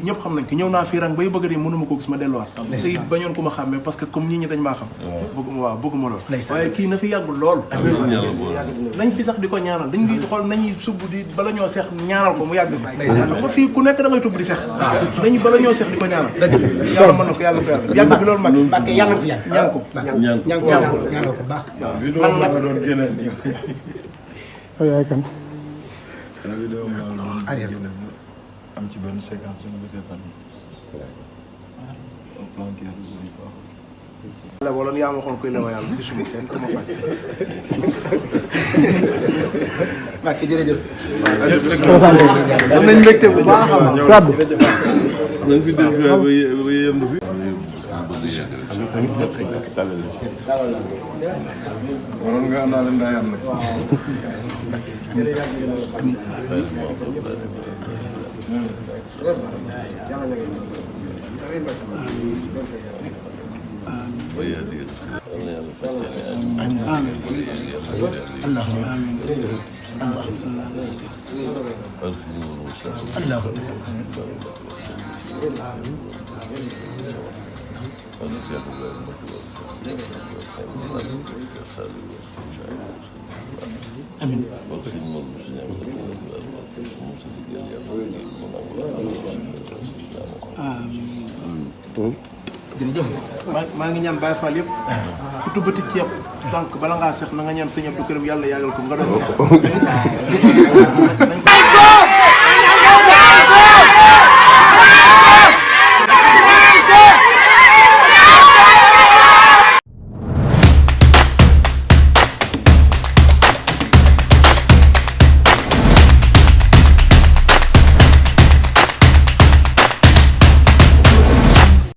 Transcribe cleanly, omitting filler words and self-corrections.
ñëpp xam nañ ko ñëw naa fii rang bay bëgg a mënuma ko gis ma delluwaat te it bañoon ko ma xàmmee parce que comme nit ñi dañ maa xam bëgguma lool waaye kii na fi yàggul lool nañ fi sax di ko ñaanal dañ di xool nañuy subb di bala ñoo seex ñaanal ko mu yàgg fi ba fii ku nekk da ngay tubb di seex dañu bala ñoo seex di ko ñaanal yàlla mën na ko yàlla yàgg fi loolu mag yàlla fi yàgg ñaan ko ñaan ko baax man nag doon génneel nii yaay kan vidéo ma doon am ci benn séquence dama gisee fan planqué la wala yaa ma waxoon koy lewa yàlla gisuma kenn ku ma faj Mbacke jërëjëf am nañ mbégte bu baax a baax Sadou da fi def ba yem na fi waroon nga naa leen daa yam nag maa ngi ñaan Baye Fall yëpp ku tubbati ci yëpp tànk bala ngaa seex na nga ñaan sëñ Abdou Karim yàlla yàggal ko nga doon seex